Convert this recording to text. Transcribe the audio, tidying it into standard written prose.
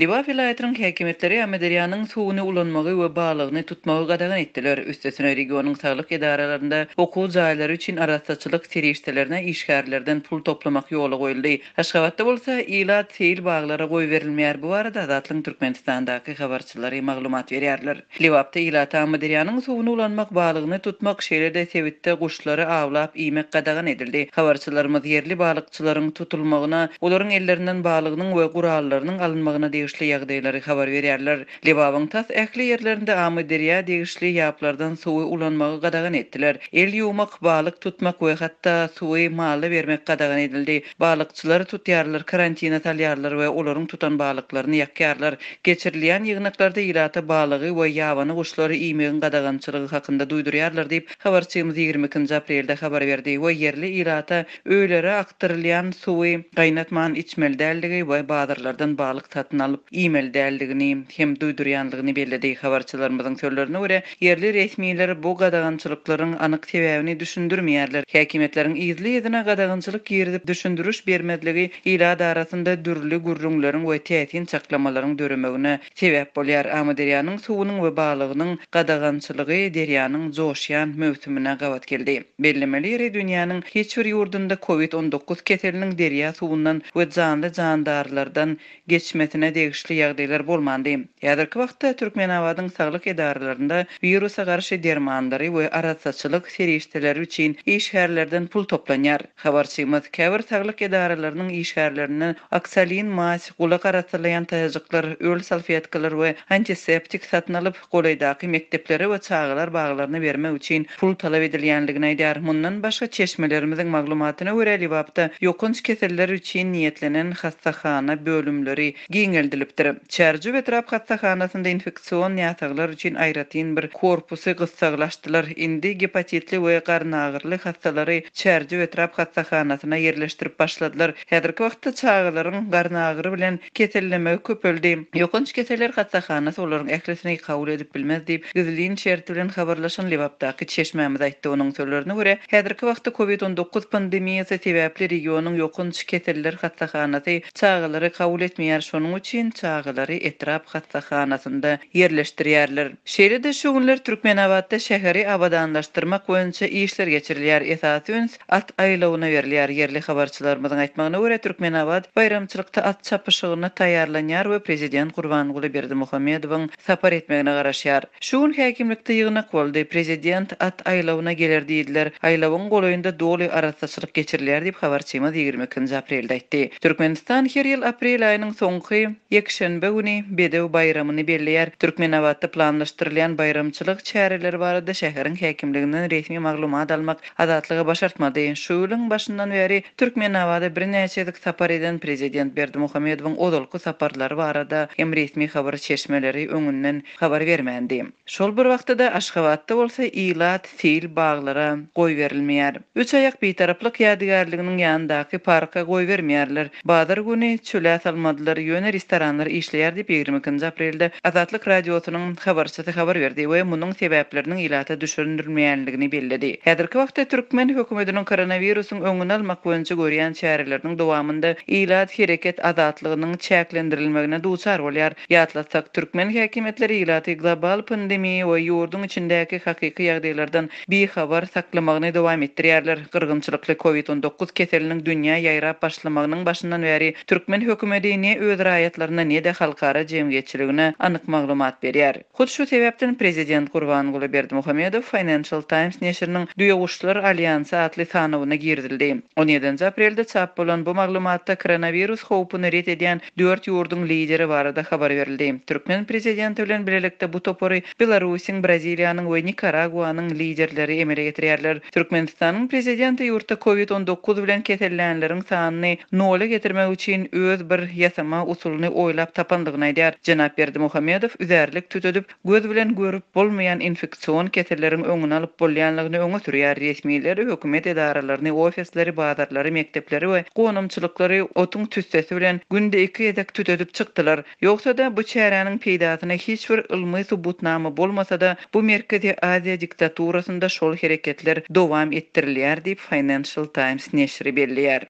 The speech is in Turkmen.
Lebap welaýatynyň häkimiýetleri Amyderýanyň suwuny ulanmagy we balygyny tutmagy gadagan etdiler. Üstesine, regionyň saglyk edaralarynda okuw jaýlary üçin arassaçylyk serişdelerine işgärlerden pul toplamak ýola goýuldy. Aşgabatda bolsa, ilat seýil baglara goýberilmeýär. Bu barada Azatlygyň Türkmenistandaky habarçylary maglumat berýärler. Lebapda ilata Amyderýanyň suwuny ulanmak, balygyny tutmak, şeýle-de sebitde guşlary awlap iýmek gadagan edildi. Habarçylarymyz ýerli balykçylaryň tutulmagyna, olaryň ellerinden balygynyň we gurallarynyň alynmagyna degişli ýagdaýlary habar berýärler. Lebabyň tas ähli ýerlerinde Amyderýa degişli ýaplardan suwy ulanmagy gadagan etdiler. El ýuwmak, balyk tutmak we hatda suwy mala bermek gadagan edildi. Balykçylary tutýarlar, karantina salýarlar we olaryň tutan balyklaryny ýakýarlar. Geçirilýän ýygnaklarda ilata balygy we ýabany guşlary iýmegiň gadagançylygy hakynda duýdurýarlar diýip, habarçymyz 22 nji aprelde habar berdi we ýerli ilata öýlere akdyrylýan suwy gaýnatman içmeli däldigi we bazarlardan balyk satyn alyp iýmeli däldigini hem duýdurýandygyny belledi. Habarçylarymyzyň sözlerine görä, ýerli resmiler bu gadagançylyklaryň anyk sebäbini düşündirmeýärler. Häkimiýetleriň yzly-yzyna gadagançylyk girizip düşündiriş bermezligi ilat arasynda dürli gürrüňleriň we täsin çaklamalaryň döremegine sebäp bolýar. Amyderýanyň suwunyň we balygynyň gadagançylygy derýanyň joşýan möwsümine gabat geldi. Bellemeli ýeri, dünýäniň hiç bir ýurdunda Covid 19 keseliniň derýa suwundan we janly-jandarlardan geçmesine degişli ýagdaýlar bolmandy. Häzirki wagtda Türkmenabadyň saglyk edaralarynda wirusa garşy dermanlary we arassaçylyk serişdeleri üçin işgärlerden pul toplanýar. Habarçymyz käbir saglyk edaralarynyň işgärlerinden oksolin maz, gulak arassalaýan taýajyklar, öl salfetkalar we antiseptik satyn alyp, golaýdaky mekdeplere we çagalar baglaryna bermek üçin pul talap edilýändigini aýdýar. Mundan başga, çeşmelerimiziň maglumatyna görä, Lebapda ýokanç keseller üçin niýetlenen hassahana bölümleri giňeldilipdir. Çärjew etrap hassahanasynda infeksion näsaglar üçin aýratyn bir korpusy gyssaglaşdylar. Indi gepatitli we garynagyrly hassalary Çärjew etrap hassahanasyna ýerleşdirip başladylar. Häzirki wagtda çagalaryň garynagry bilen kesellemegi köpeldi. Ýokanç keseller hassahanasy olaryň ählisini kabul edip bilmez diýip, gizlin şert bilen habarlaşan Lebapdaky çeşmämiz aýtdy. Onuň sözlerine görä, häzirki wagtda Covid 19 pandemiýasy sebäpli regionyň ýokanç keseller hassahanasy çagalary kabul etmeýär, şonuň üçin çagalary etrap hassahanasynda ýerleşdirýärler. Şeýle-de şu günler Türkmenabatda şäheri abadanlaşdyrmak boýunça işler geçirilýär. Esasy üns at aýlawyna berilýär. Ýerli habarçylarymyzyň aýtmagyna görä, Türkmenabat baýramçylykda at çapyşygyna taýýarlanýar we prezident Gurbanguly Berdimuhamedowyň sapar etmegine garaşýar. Şu gün häkimlikde ýygnak boldy. Prezident at aýlawyna geler diýdiler. Aýlawyň golaýynda doly arassaçylyk geçirilýär diýip, habarçymyz 22 nji aprelde aýtdy. Türkmenistan her ýyl aprel aýynyň soňky ýekşenbe güni Bedew baýramyny belleýär. Türkmenabatda planlaşdyrylýan baýramçylyk çäreleri barada şäheriň häkimliginden resmi maglumat almak Azatlyga başartmady. Şu ýylyň başyndan bäri Türkmenabada birnäçe gezek sapar eden prezident Berdimuhamedowyň ozalky saparlary barada hem resmi habar çeşmeleri öňünden habar bermändi. Şol bir wagtda-da Aşgabatda bolsa ilat seýil baglara goýberilmeýär. Üç aýak Bitaraplyk ýadygärliginiň ýanyndaky parka goýbermeýärler. Bazar güni çöle salmadylar, ýöne restoranlar işleýär diýip, 22 nji aprelde Azatlyk Radiosynyň habarçysy habar berdi we munuň sebäpleriniň ilata düşündirilmeýänligini belledi. Häzirki wagtda türkmen hökümetiniň koronawirusyň öňüni almak boýunça görýän çäreleriniň dowamynda ilat hereket azatlygynyň çäklendirilmegine duçar bolýar. Ýatlatsak, türkmen häkimiýetleri ilaty global pandemiýa we ýurduň içindäki hakyky ýagdaýlardan bihabar saklamagyny dowam etdirýärler. Gyrgynçylykly Covid 19 keseliniň dünýä ýaýrap başlamagynyň başyndan bäri türkmen hökümeti ne öz raýatlaryna, ne-de halkara jemgyýetçiligine anyk maglumat berýär. Hut şu sebäpden prezident Gurbanguly Berdimuhamedow Financial Times neşiriniň Düýeguşlar alýansy atly sanawyna girizildi. On ýedinji aprelde çap bolan bu maglumatda koronawirus howpuny ret edýän dört ýurduň lideri barada habar berildi. Türkmen prezidenti bilen bilelikde bu topary Belarusyň, Braziliýanyň we Nikaraguanyň liderleri emele getirýärler. Türkmenistanyň prezidenti ýurtda Covid 19 bilen kesellänleriň sanyny nola getirmek üçin öz bir ýasama usulyny oýlap tapandygyny aýdýar. Jenap Berdimuhamedow üzärlik tütedip, göz bilen görüp bolmaýan infeksion keselleriň öňüni alyp bolýanlygyny öňe sürýär. Resmiler hökümet edaralaryny, ofisleri, bazarlary, mekdepleri we gonamçylyklary otuň tüssesi bilen günde iki gezek tütedip çykdylar. Ýogsa-da, bu çäräniň peýdasyna hiç bir ylmy subutnama bolmasa-da, bu Merkezi Aziýa diktaturasynda şol hereketler dowam etdirilýär diýip, Financial Times neşiri belleýär.